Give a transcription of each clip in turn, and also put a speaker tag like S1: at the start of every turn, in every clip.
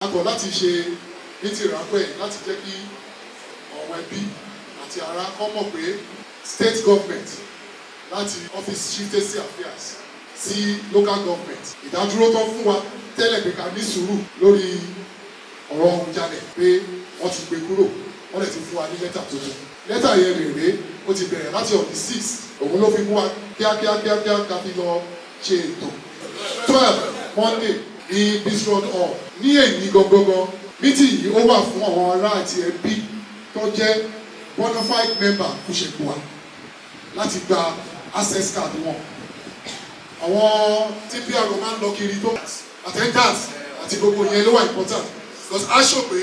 S1: A kọ̀ láti ṣe meeting ráńpẹ́ yìí láti jẹ́ kí àwọn ẹbí àti ará kọ́ mọ̀ pé state government, láti office chieftaincy affairs sí local government, ìdádúró tó fún wa tẹ́lẹ̀ pé ká ní sùúrù lórí ọ̀rọ̀ Awùjalẹ̀, pé wọ́n ti gbé kúrò, wọ́n lè ti fún wa ní lẹ́tà tuntun. Lẹ́tà yẹn rèé, ó ti bẹ̀rẹ̀ láti on the 6. Òun ló fi mú wa kíákíá kíákíá ká fi lọ ṣe ètò 12 Monday ní Bisrod Hall ní èyí gangan. Meeting yìí, ó wà fún àwọn ará àti ẹbí tó jẹ́ bona fide member Fúṣẹ̀gbùwà láti gba access card wọn. Àwọn tí PR máa ń lọ kiri tó attendance àti gbogbo yẹn ló wà important, because a sọ pé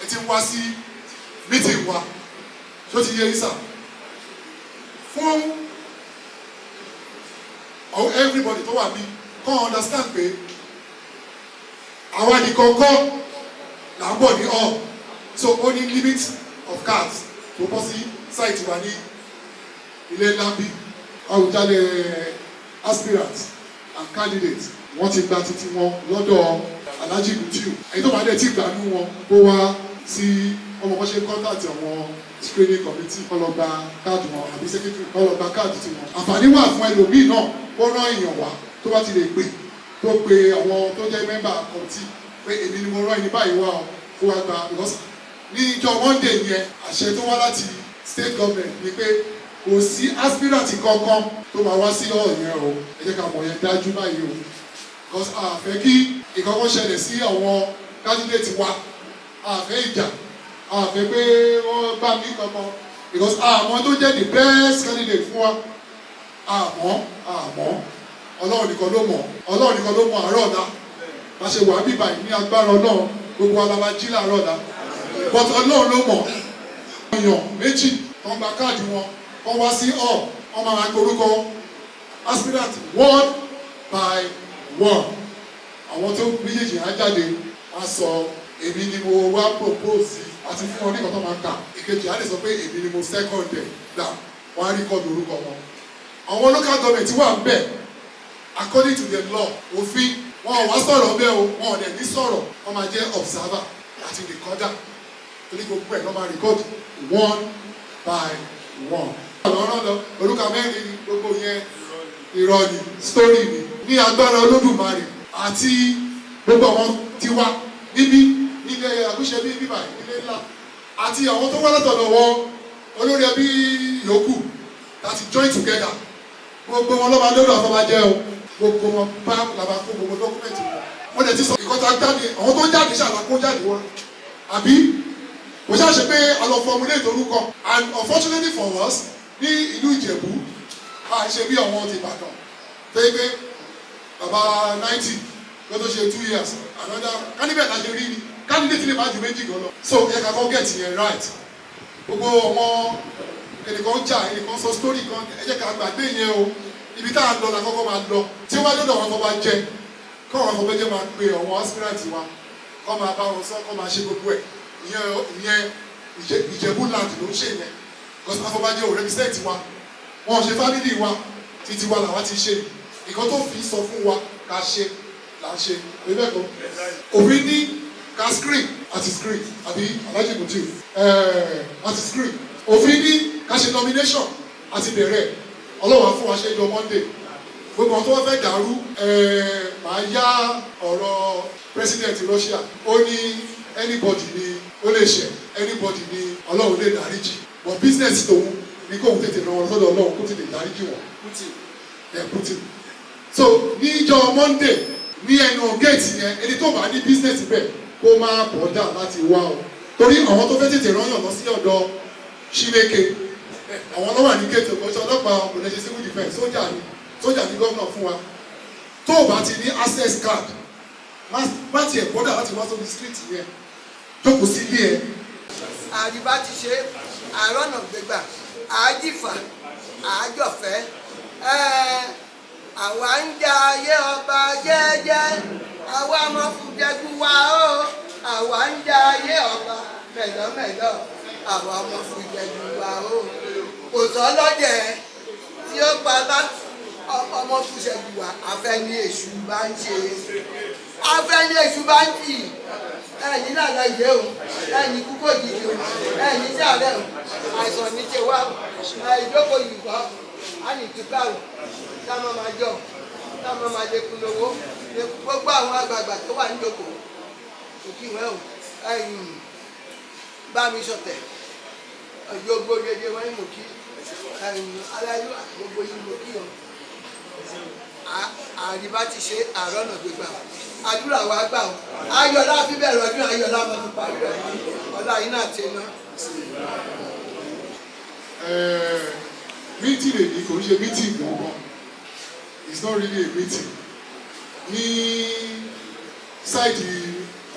S1: ẹ ti ń wá sí meeting wa. Ṣó ti yé yín sà? Fún everybody tó wà bí kọ́ understand pé àwa nìkan kọ́ là ń bọ̀ ní hall, so ó ní limit of cards tó bọ́ sí site wa ní ilé ńlá bí. Àwùjalẹ̀ aspirants and candidates, wọ́n ti gba títí wọn lọ́dọ̀ Alhaji Mutiu. Èyí tó bá dẹ̀ tí gbà nú wọn, kó wá sí ọmọ kan ṣe contact àwọn screening committee, kó lọ gba káàdì wọn, àbí secretary, kó lọ gba káàdì tiwọn. Àǹfààní wà fún ẹlòmíì náà kó rán èèyàn wá, tó bá ti lè pè, tó pe àwọn tó jẹ́ member committee pé èmi ni mo rán ẹni báyìí wá o, kó wá gba, because ní ìjọ Monday yẹn, àṣẹ tó wá láti state government ni pé kò sí aspirant kankan tó máa wá sí hall yẹn o. Ẹ jẹ́ ká mọ̀ yẹn dájú báyìí o, because a fẹ́ kí ìkọ̀kọ̀ ṣẹlẹ̀ sí àwọn candidate wa. A fẹ́ ìjà, a fẹ́ pé wọ́n bá mi kankan, because àmọ́ tó jẹ́ the best candidate fún wa, àmọ́ àmọ́ Ọlọ́run nìkan ló mọ̀. Ọlọ́run nìkan ló mọ̀ àárọ̀ ọ̀la. Bá ṣe wà bíbà yìí, ní agbára Ọlọ́run, gbogbo wa la máa jí láàárọ̀ ọ̀la, but Ọlọ́run ló mọ̀. Èèyàn méjì kan gba káàdì wọn, kan wá sí hall, wọ́n máa gborúkọ aspirant one by one. Àwọn tó méjèèjì á jáde, á sọ, "Èmi ni mo wá propose," àti fún wọn ní nǹkan tó máa kà. Ìkejì á lè sọ pé, "Èmi ni mo second ẹ̀ gbà." Wọ́n á record orúkọ wọn. Àwọn local government wà ń bẹ̀ according to the law, òfin. Wọn ò wá sọ̀rọ̀ bẹ́ẹ̀ o, wọn ò dẹ̀ ní sọ̀rọ̀. Wọ́n máa jẹ́ observer àti recorder, torí gbogbo ẹ̀ lọ́ máa record one by one. Àwọn ọ̀rọ̀ lọ orúkọ mẹ́rin ni gbogbo yẹn, irọ́ ni, story ni. Ní agbára Olódùmarè àti gbogbo àwọn tiwa níbí nílé àgúnṣe bí bíbà nílé ńlá àti àwọn tó wá látọ̀dọ̀ wọn, olórí ẹbí yòókù láti join together, gbogbo wọn lọ́ba lọ́dọ̀ àfọbàjẹ́ o. Gbogbo wọn bá làbá kó gbogbo document wọn. Wọ́n dẹ̀ ti sọ ìkọ́ta jáde, àwọn tó jáde ṣàlà kó jáde wá, àbí kò ṣáà ṣe pé a lọ formulate orúkọ. And unfortunately for us, ní ìlú Ìjẹ̀bú, a ṣe bí àwọn ti Ìbàdàn tó yẹ pé bàbá 90 ló tó ṣe 2 years, another candidate la ṣe rí ni candidate lè má ju méjì gan lọ. So ẹ ká kọ́ get yẹn right. Gbogbo ọmọ ẹnìkan jà, ẹnìkan sọ story kan, ẹ jẹ́ ká gbàgbé yẹn o. Ibi tá a lọ la kọ́kọ́ máa lọ. Tí wọ́n bá dọ́dọ̀ wọn fọba jẹ, kọ́ àwọn afọbajẹ máa pe àwọn aspirant wa, kọ́ máa bá wọn sọ, kọ́ máa ṣe gbogbo ẹ̀. Ìyẹn Ìjẹ̀bú land ló ń ṣe yẹn, because afọbajẹ ò represent wa, wọn ò ṣe family wa. Títí wa làwa ti ṣe nǹkan tó fi sọ fún wa ká ṣe là ń ṣe. Àbí bẹ́ẹ̀ kọ́? Òfin ní ká screen àti screen, àbí Alhaji Mutiu àti screen. Òfin ní ká ṣe nomination àti bẹ̀rẹ̀. Ọlọ́wà fún wa ṣe jọ Monday. Gbogbo àwọn tó wọ́n fẹ́ dàrú, màá yá ọ̀rọ̀ president Russia. Ó ní anybody ni ó lè ṣẹ̀, anybody ni Ọlọ́run lè dáríjì, but business tòun ní kóun tètè ràn wọn sọ́dọ̀ Ọlọ́run, kó tètè dáríjì wọn.
S2: Putin.
S1: Ẹ̀ Putin. So níjọ́ Monday, ní ẹnu géètì yẹn, ẹni tó bá ní business bẹ́ẹ̀, kó má bother láti wá o, torí àwọn tó fẹ́ tètè rányàn lọ sí ọ̀dọ̀ Ṣíléke, àwọn ló wà ní géètì. Òkòṣe ọlọ́pàá kò lè ṣe civil defence, sójà ni, sójà ní gómìnà fún wa. Tó o bá ti ní access card, má tiẹ̀ bother láti wá sórí street yẹn, jókòó sí ilé ẹ.
S3: Àríbá ti ṣe àrọ́nà gbégbà, àájìfà, àájọfẹ́. Àwa ń jẹ ayé ọba jẹ́jẹ́, àwa ọmọ fújẹ́gù wa o. Àwa ń jẹ ayé ọba mẹ̀lọ́mẹ̀lọ́, àwa ọmọ fújẹ́gù wa o. Kò sọ lọ́jẹ̀ tí ó pa bá ọmọ fújẹ́gù wa. Afẹ́ni èṣù bá ń ṣe, afẹ́ni èṣù bá ń tì. dàgbà ìjẹ́ o, ẹni kúkó jìjì o, ẹni tí àárẹ̀ o, àìsàn ní ṣe wá o, ìjókòó yìí kọ́, á ní ìtúkà o, tá a máa máa jọ, tá a máa máa lékun lówó, gbogbo àwọn àgbààgbà tó wà níjókòó, òkì wẹ́ o, ẹ̀yìn bá mi sọ̀tẹ̀, ọjọ́ gbóyèdè wọ́n ní mò kí, ẹ̀yìn aláyọ̀ gbogbo yìí mò kí o. Àríbá ti ṣe àrọ́nà gbégbá, àdúrà wa gbà o, ayọ̀lá fi bẹ̀rẹ̀ ọdún, ayọ̀lá máa fi parí rẹ̀, ọlá yìí náà ti ná.
S1: Meeting èyí kò ń ṣe meeting gangan, it's not really a meeting. Ní side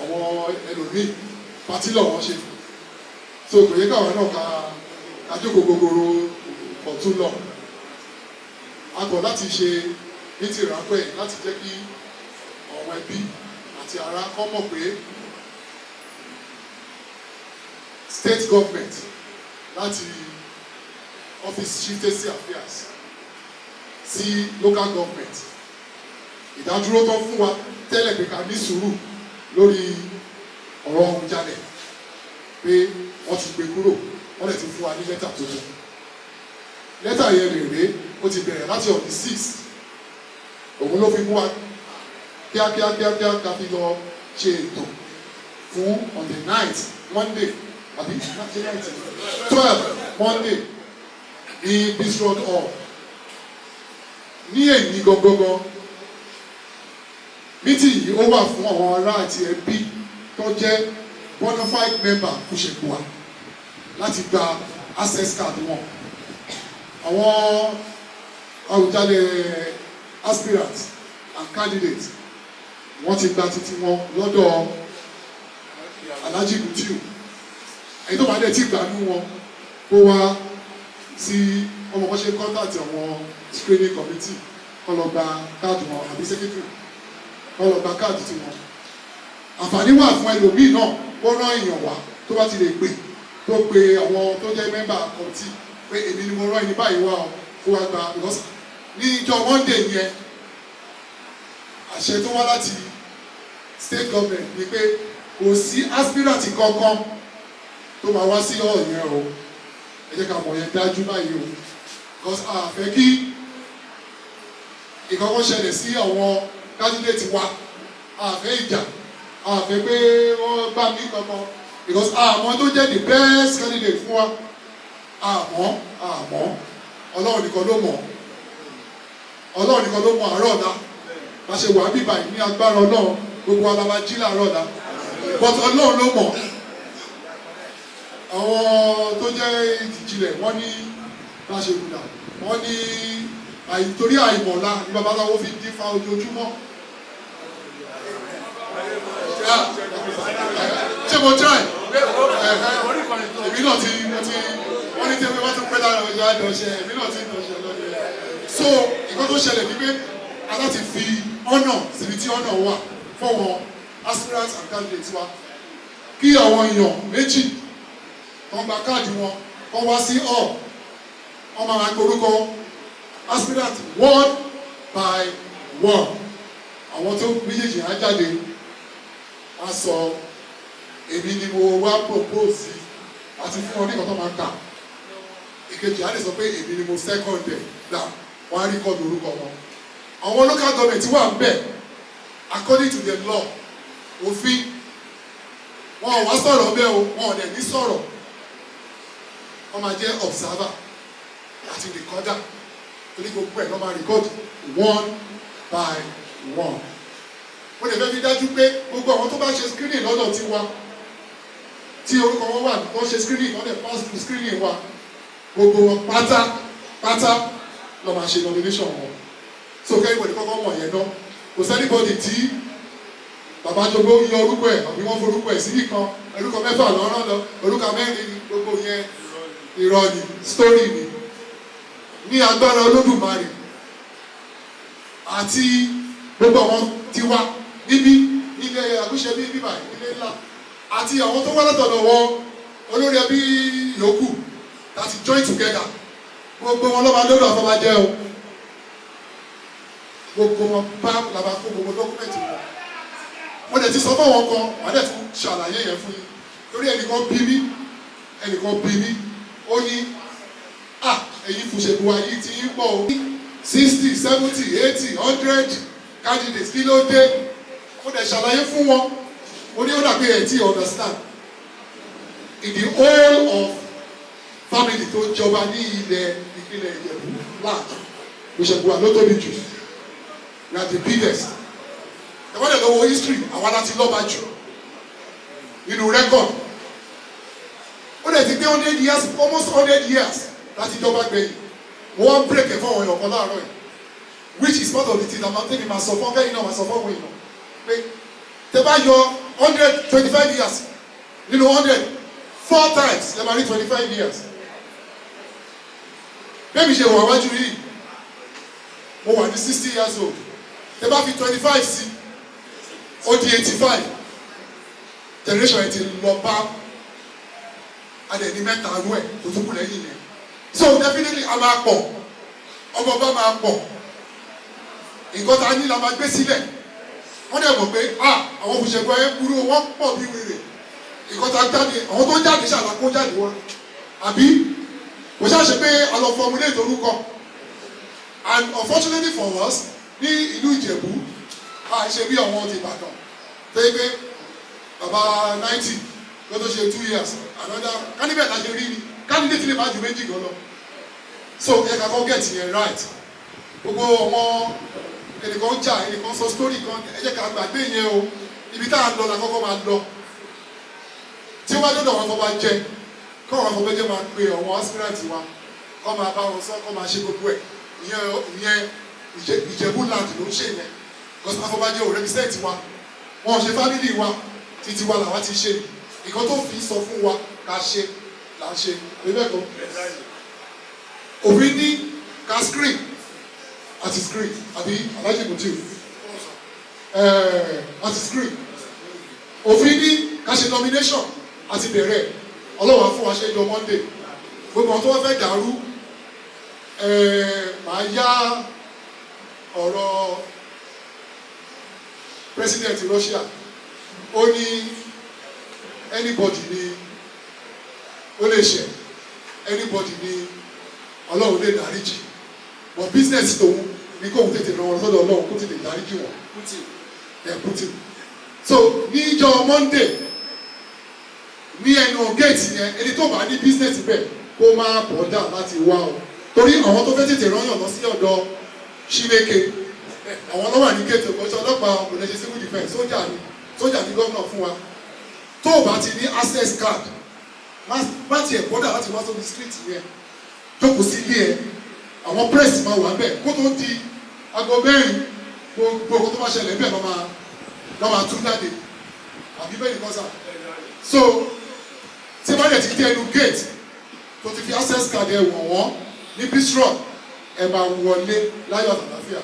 S1: àwọn ẹlòmíì, party lọ́wọ́ ṣe, so kò yẹ káwọn náà ká jókòó gogoro for too long. A kọ̀ láti ṣe meeting ráńpẹ́ yìí láti jẹ́ kí àwọn ẹbí àti ará kọ́ mọ̀ pé state government, láti office chieftaincy affairs sí local government, ìdádúró tó fún wa tẹ́lẹ̀ pé ká ní sùúrù lórí ọ̀rọ̀ Àwùjalẹ̀, pé wọ́n ti gbé kúrò, wọ́n lè ti fún wa ní lẹ́tà tuntun. Lẹ́tà yẹn lè rèé, ó ti bẹ̀rẹ̀ láti on the 6, òun ló fi mú wa kíákíá kíákíá ká fi lọ ṣe ètò fún on the 9th, Monday, àbí 12 Monday, ní Bisrod Hall ní èyí gangan. Meeting yìí, ó wà fún àwọn ará àti ẹbí tó jẹ́ bona fide member Fùṣẹ̀gbùwà láti gba access card wọn. Àwọn Àwùjalẹ̀ aspirants and candidates, wọ́n ti gba títí wọn lọ́dọ̀ Alhaji Mutiu. Èyí tó bá dẹ̀ tí gbà nú wọn, kó wá sí ọmọ kan ṣe contact àwọn screening committee, kó lọ gba káàdì wọn, àbí secretary kó lọ gba káàdì tiwọn. Àǹfààní wà fún ẹlòmíì náà kó rán èèyàn wá, tó bá ti lè pè, tó pe àwọn tó jẹ́ member committee pé èmi ni mo rán ẹni báyìí wá o, kó wá gba, because ní ìjọ Monday yẹn, àṣẹ tó wá láti state government ni pé kò sí aspirant kankan tó máa wá sí hall yẹn o. Ẹ jẹ́ ká mọ̀ yẹn dájú báyìí o, because a fẹ́ kí ìkọ́kọ́ ṣẹlẹ̀ sí àwọn candidate wa. A fẹ́ ìjà, a fẹ́ pé wọ́n gbà mí kankan, because àmọ́ tó jẹ́ the best candidate fún wa, àmọ́ Ọlọ́run nìkan ló mọ̀. Ọlọ́run nìkan ló mọ̀ àárọ̀ ọ̀la. Bá ṣe wà bíbá yìí, ní agbára Ọlọ́run, gbogbo wa la máa jí láàárọ̀ ọ̀la, but Ọlọ́run ló mọ̀. Àwọn tó jẹ́ ìjìnlẹ̀, wọ́n ní bá ṣe kùnà, wọ́n ní àìtorí àìmọ̀lá ní babaláwo fi dífá ojoojúmọ́. Ah, ṣé mo try? Èmi náà ti mo ti wọ́n ní tí wọ́n ti pẹ́ lára ọjọ́ àdọ̀ṣe, èmi náà ti ń dọ̀ṣẹ́ lọ́dẹ. So nǹkan tó ṣẹlẹ̀ ni pé a láti fi ọ̀nà síbi tí ọ̀nà wà fọwọ́n aspirants and candidates wa, kí àwọn èèyàn méjì kan gba káàdì wọn, kọ́ wá sí hall, wọ́n máa gborúkọ aspirant one by one. Àwọn tó méjèèjì á jáde, á sọ èmi ni mo wá propose àti fún wọn ní nǹkan tó máa kà. Ìkejì á lè sọ pé èmi ni mo second ẹ̀ dà, wọ́n á record orúkọ wọn. Àwọn local government wà ń bẹ̀ according to the law, òfin. Wọn ò wá sọ̀rọ̀ bẹ́ẹ̀ o, wọn ò dẹ̀ ní sọ̀rọ̀. Wọ́n máa jẹ́ observer àti recorder, torí gbogbo ẹ̀ lọ́ máa record one by one. Mo lè fẹ́ fi dájú pé gbogbo àwọn tó bá ṣe screening lọ́dọ̀ tiwa, tí orúkọ wọn wà, tó ṣe screening, tó dẹ̀ pass through screening wa, gbogbo wọn pátá pátá ló máa ṣe nomination wọn. So kí everybody kọ́kọ́ mọ̀ yẹn náà. Kò sí anybody tí bàbá jogbo yọ orúkọ ẹ̀, àbí wọ́n forúkọ ẹ̀ síbì kan, orúkọ mẹ́fà lọ́rọ́ lọ, orúkọ mẹ́rin ni, gbogbo yẹn irọ́ ni, story ni. Ní agbára Olódùmarè àti gbogbo àwọn tiwa níbí, nílé àgúnṣe bí bíbà, nílé ńlá, àti àwọn tó wá látọ̀dọ̀ wọn olórí ẹbí yòókù láti join together, gbogbo wọn lọ́ba lọ́dọ̀ àfọbàjẹ́ o. Gbogbo wọn bá làbá kó gbogbo document wọn. Mo dẹ̀ ti sọ fún àwọn kan, màá dẹ̀ tún ṣàlàyé yẹn fún yín, torí ẹnìkan bí mi, ó ní, "Ah, ẹ̀yin Fùṣẹ̀gbuwà yìí ti ń pọ̀ o, 60, 70, 80, 100 candidates, kí ló dé?" Mo dẹ̀ ṣàlàyé fún wọn, mo ní ó dàbí ẹ̀ tí you understand, in the whole of family tó jọba ní ilẹ̀ ìpínlẹ̀ Ìjẹ̀bú land, Fùṣẹ̀gbuwà ló tóbi jù. We are the biggest. Ẹ̀wọ́n dẹ̀ lọ́wọ́ history, àwa láti lọ́ba jù nínú record. Ó dẹ̀ ti gbé 100 years, almost 100 years láti jọba gbẹ̀yìn. Mo wá break ẹ̀ fún àwọn èèyàn kan láàárọ̀ yìí, which is part of the thing that máa tẹ́mi máa sọ fún kẹ́yìn náà, máa sọ fún àwọn èèyàn pé tẹ bá yọ 125 years nínú 100, four times lè máa rí 25 years. Bẹ́ẹ̀ mi ṣe wà wájú yìí, mo wà ní 60 years old. Tẹ bá fi 25 sí, ó di 85. Generation yẹn ti lọ bá adẹ̀ ní mẹ́ta arú ẹ̀ tó tún kù lẹ́yìn yẹn. So definitely a máa pọ̀, ọmọ ọba máa pọ̀. Nǹkan tá a ní la máa gbé sílẹ̀. Wọ́n dẹ̀ mọ̀ pé, ah, àwọn Fùṣẹ̀gbuwà ẹ̀ burú, wọ́n pọ̀ bí wèrè. Nǹkan tá a jáde, àwọn tó jáde ṣàlàkó jáde wá, àbí kò ṣáà ṣe pé a lọ formulate orúkọ. And unfortunately for us ní ìlú Ìjẹ̀bú, a ṣe bí àwọn ti Ìbàdàn tó yẹ pé bàbá 90 ló tó ṣe 2 years another candidate la ṣe rí ni candidate lè má ju méjì gan lọ. So ẹ ká kọ́ get yẹn right. Gbogbo àwọn ẹnìkan jà, ẹnìkan sọ story kan, ẹ jẹ́ ká gbàgbé yẹn o. Ibi tá a lọ la kọ́kọ́ máa lọ. Tí wọ́n bá dọ́dọ̀ àwọn afọbajẹ, kọ́ àwọn afọbajẹ máa pe àwọn aspirant wa, kọ́ máa bá wọn sọ, kọ́ máa ṣe gbogbo ẹ̀. Ìyẹn Ìjẹ̀bú land ló ń ṣe yẹn, because afọbajẹ ò represent wa, wọn ò ṣe family wa. Títí wa làwa ti ṣe nǹkan tó fi sọ fún wa ká ṣe là ń ṣe, àbí bẹ́ẹ̀ kọ́? Òfin ní ká screen àti screen, àbí Alhaji Mutiu àti screen. Òfin ní ká ṣe nomination àti bẹ̀rẹ̀. Ọlọ́wà fún wa ṣe jọ Monday. Gbogbo àwọn tó wá fẹ́ dàrú, màá yá ọ̀rọ̀ president Russia. Ó ní anybody ni ó lè ṣẹ̀, anybody ni Ọlọ́run lè dáríjì, but business tòun ní kóun tètè ràn wọn sọ́dọ̀ Ọlọ́run, kó tètè dáríjì wọn.
S2: Putin.
S1: Ẹ Putin. So níjọ́ Monday, ní ẹnu gate yẹn, ẹni tó bá ní business bẹ́ẹ̀, kó má bother láti wá o, torí àwọn tó fẹ́ tètè rányàn lọ sí ọ̀dọ̀ Ṣíléke, àwọn ló wà ní gate. Ògbọ́sọ ọlọ́pàá kò lè ṣe civil defence, sójà ni, sójà ní gómìnà fún wa. Tó o bá ti ní access card, má tiẹ̀ bother láti wá sórí street yẹn. Jókòó sí ilé ẹ. Àwọn press máa wà bẹ́ẹ̀ kó tó di aago 4. Gbogbo kó tó bá ṣẹlẹ̀ bẹ́ẹ̀ lọ́ máa tú jáde, àbí bẹ́ẹ̀ nìkan sà? So tí wọ́n lè ti dé ẹnu gate, tó ti fi access card ẹ wọ̀n wọ́n ní bistro, ẹ máa wọlé láyọ̀ àtàlàfíà.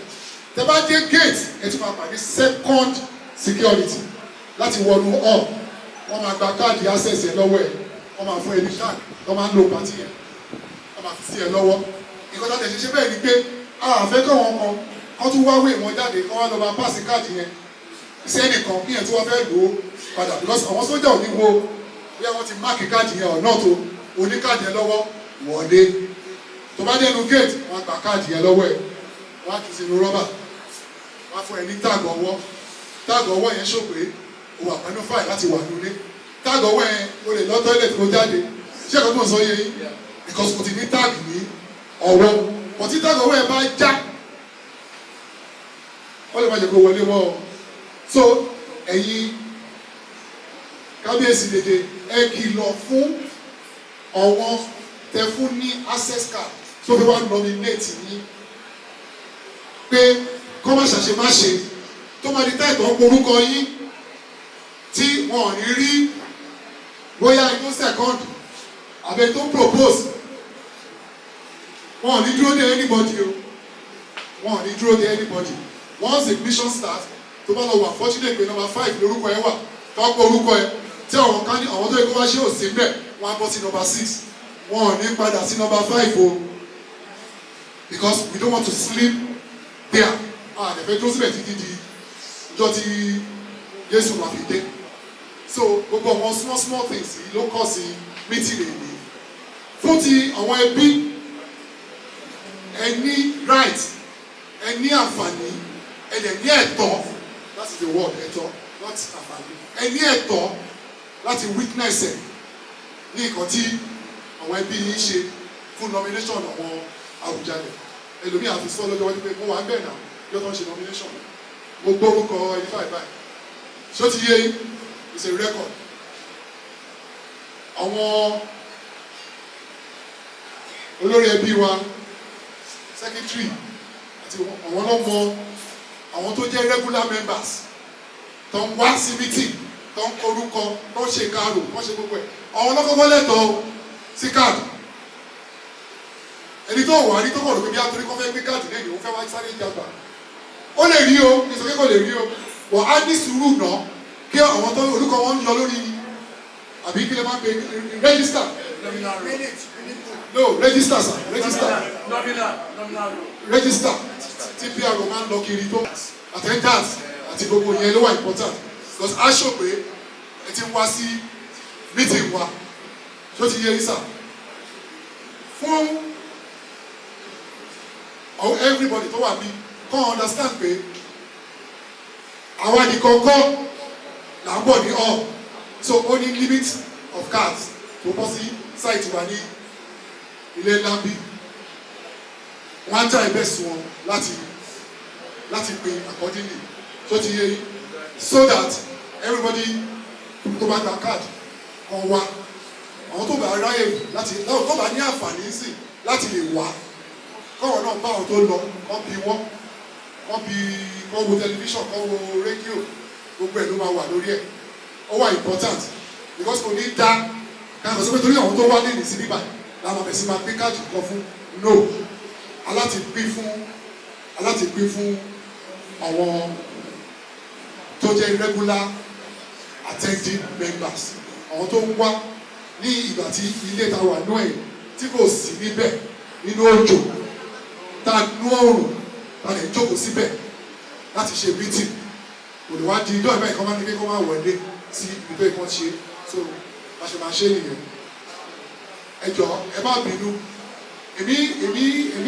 S1: Tẹ bá dé gate, ẹ tún máa pàdé second security láti wọnú hall. Wọ́n máa gba káàdì access ẹ lọ́wọ́ ẹ, wọ́n máa fún ẹ ní tag tó máa ń lo party yẹn, wọ́n máa fi sí ẹ lọ́wọ́. Ìkọ́ tá a tẹ̀ ṣe bẹ́ẹ̀ ni pé a fẹ́ kọ́ wọn kan kọ́ tún wá wé wọn jáde, kọ́ wá lọ máa pass káàdì yẹn sí ẹnìkan, kí yẹn tí wọ́n fẹ́ lò ó padà, because àwọn sójà ò ní wo bí wọ́n ti mark káàdì yẹn or not o. Oní káàdì yẹn lọ́wọ́, wọlé. Tó bá dẹnu gate, wọ́n á gba káàdì yẹn lọ́wọ́ ẹ̀, wọ́n á jù sínú rọ́bà, wọ́n á fún ẹ ní tag ọwọ́. Tag ọwọ́ yẹn ṣò pé o wà pẹ̀lú fáìlì láti wà nílé. Tag ọwọ́ yẹn, o lè lọ toilet kó jáde. Ṣé ẹ̀kọ́ tó ń sọ yé yín? Because o ti ní tag ní ọwọ́. Kò tí tag ọwọ́ yẹn bá já, wọ́n lè má jẹ́ kó wọlé mọ́ ọ. So ẹ̀yin kábíyèsí dédé, ẹ kìlọ̀ fún ọ̀wọ́n tẹ fún ní access card tó fi wá nominate yín pé kọ́ má ṣàṣe má ṣe tó máa di táìtọ̀ ń porúkọ yín tí wọn ò ní rí bóyá inú second àbẹ tó propose. Wọn ò ní dúró de anybody o, wọn ò ní dúró de anybody. Once the mission start, tó bá lọ wà fortunate pé number 5 lórúkọ ẹ wà, tó ń porúkọ ẹ, tí àwọn kan ní àwọn tó yẹ kó wá ṣe òsì mbẹ, wọn á bọ́ sí number 6. Wọn ò ní padà sí number 5 o, because we don't want to sleep there. Ah, lè fẹ́ dúró síbẹ̀ títí di ọjọ́ tí Jésù máa fi dé. So gbogbo àwọn small small things yìí ló kọ́ sí meeting èyí. Fún ti àwọn ẹbí, ẹ ní right, ẹ ní àǹfààní, ẹ dẹ̀ ní ẹ̀tọ́. That is the word, ẹ̀tọ́, not àǹfààní. Ẹ ní ẹ̀tọ́ láti witness ẹ̀ ní nǹkan tí àwọn ẹbí yìí ṣe fún nomination àwọn Àwùjalẹ̀. Ẹlòmíì àfi sọ lọ́jọ́ wájú pé mo wà ń bẹ̀ náà yóò tó ń ṣe nomination, mo gbórúkọ ẹni báyìí báyìí. Ṣó ti yé yín? It's a record. Àwọn olórí ẹbí wa, secretary àti àwọn ọlọ́mọ, àwọn tó jẹ́ regular members tó ń wá sí meeting, tó ń korúkọ, tó ń ṣe kárò, tó ń ṣe gbogbo ẹ̀, àwọn ọlọ́kọ́kọ́ lẹ́tọ̀ọ́ sí káàdì. Ẹni tó wà ní tó kọ̀ lópe bí atorí kọ́ fẹ́ gbé káàdì lẹ́yìn, òun fẹ́ wá sáré jàgbá, ó lè rí o, ìsọ̀kẹ́ kò lè rí o, wọ́n á ní sùúrù náà kí àwọn tó orúkọ wọn ń yọ lórí, àbí kí lè máa ń pe register? No, register, sir, register. Register tí PRO máa ń lọ kiri, tó attendance àti gbogbo yẹn ló wà important, because a ṣò pé ẹ ti ń wá sí meeting wa. Tó ti yé yín, sir? Fún everybody tó wà bí kọ́ understand pé àwa nìkan kọ́ là ń bọ̀ ní hall. So ó ní limit of cars tó bọ́ sí site wa ní ilé ńlá bí. Wọ́n á try best wọn láti pín accordingly. Tó ti yé yín? So that everybody tó bá gba card kan wá, àwọn tó bá ráyè láti, tó bá ní àǹfààní sí láti lè wá, kọ́wọ́ náà bá àwọn tó lọ kọ́ bí wọ́n kọ́ bí kọ́ wo tẹlifíṣàn, kọ́ wo rédíò, gbogbo ẹ̀ ló máa wà lórí ẹ̀. Ó wà important because kò ní dá káàkiri sọ pé torí àwọn tó wá lè ní sí bíbá làwọn bẹ̀rẹ̀ sí máa pín káàdì kan fún. No, aláti pín fún àwọn tó jẹ́ regular attending members, àwọn tó ń wá ní ìgbà tí ilé ta wà nú ẹ̀ tí kò sí níbẹ̀ nínú òjò, tá a nú òrùn, tá a lè jókòó síbẹ̀ láti ṣe meeting. Kò lè wá di ijó ìbá ìkan máa ní pé kó máa wọlé sí ibi tó ìkan ṣe. So bá ṣe máa ṣe nìyẹn. Ẹ jọ, ẹ má bínú, èmi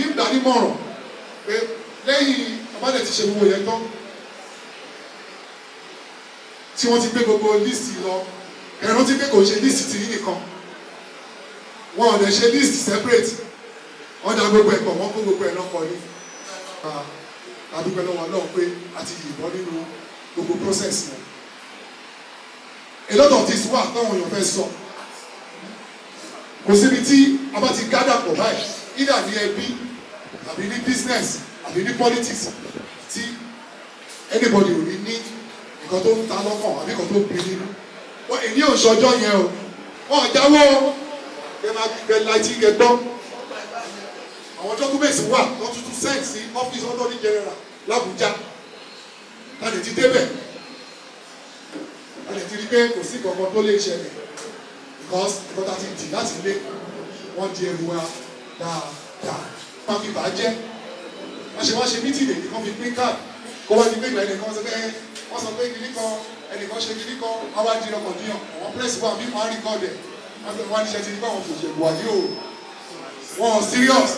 S1: ń gbà nímọ̀ràn pé lẹ́yìn abádẹ̀ ti ṣe gbogbo yẹn tán, tí wọ́n ti gbé gbogbo list lọ, ẹ rántí pé kò ṣe list ti yín nìkan. Wọn ò dẹ̀ ṣe list separate, wọ́n da gbogbo ẹ̀ pọ̀, wọ́n kó gbogbo ẹ̀ lọ́kọ̀ ni. A dúpẹ́ lọ́wọ́ Ọlọ́run pé a ti yìnbọn nínú gbogbo process yẹn. A lot of things wà táwọn èèyàn fẹ́ sọ. Kò síbi tí a bá ti gather pọ̀ báyìí, either ní ẹbí àbí ní business àbí ní politics, tí anybody ò ní ní nǹkan tó ń ta lọ́kàn àbí nǹkan tó ń bí nínú. Wọ́n èyí ò sọjọ́ yẹn o, wọ́n ò jáwọ́ o, kẹ máa kẹ láti kẹ gbọ́. Àwọn documents wà wọ́n tuntun send sí office Attorney General l'Abuja. Ta lè ti débẹ̀, ta lè ti rí pé kò sí kankan tó lè ṣẹlẹ̀, because nǹkan tá ti dì láti ilé, wọ́n di ẹrù wa dáadáa. Wọ́n fi bàá jẹ́ wọ́n ṣe wá ṣe meeting èyí kan fi pín card, kó wá di pé ìgbà ẹnìkan sọ pé wọ́n sọ pé kìíní kan, ẹnìkan ṣe kìíní kan, wọ́n wá di ọkọ̀ díyàn. Àwọn press wà bí wọ́n á record ẹ̀, wọ́n á ní ṣe ti ní báwọn kò ṣe wà yìí o, wọ́n serious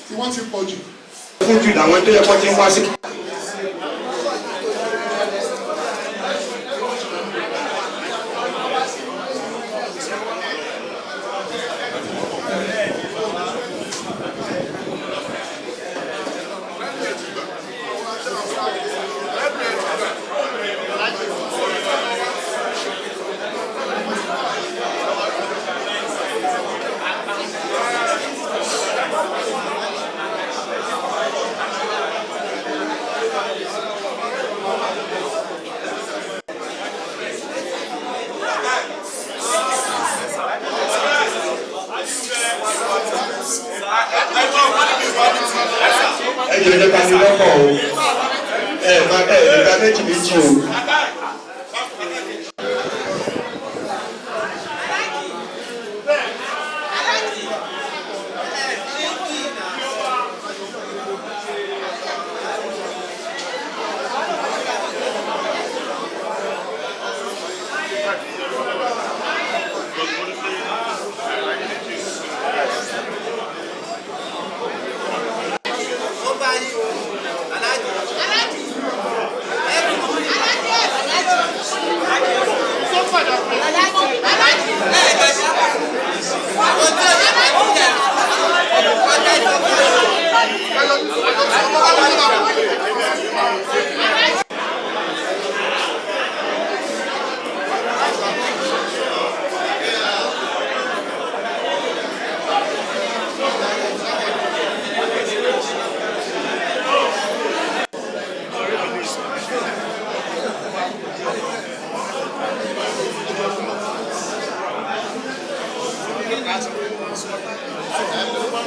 S1: tí wọ́n ti pọ̀ jù.
S2: Fún jù làwọn tó yẹ kó ti ń wá sí. Ẹ jẹ́ ẹ ká ní lọ́kọ̀ o, ẹ má ẹ lè gba méjì méjì o.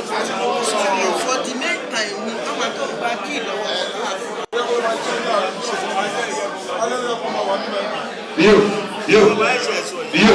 S3: For the meantime ni wọ́n máa tó gba kí lọ́wọ́
S2: Yo, yo, yo.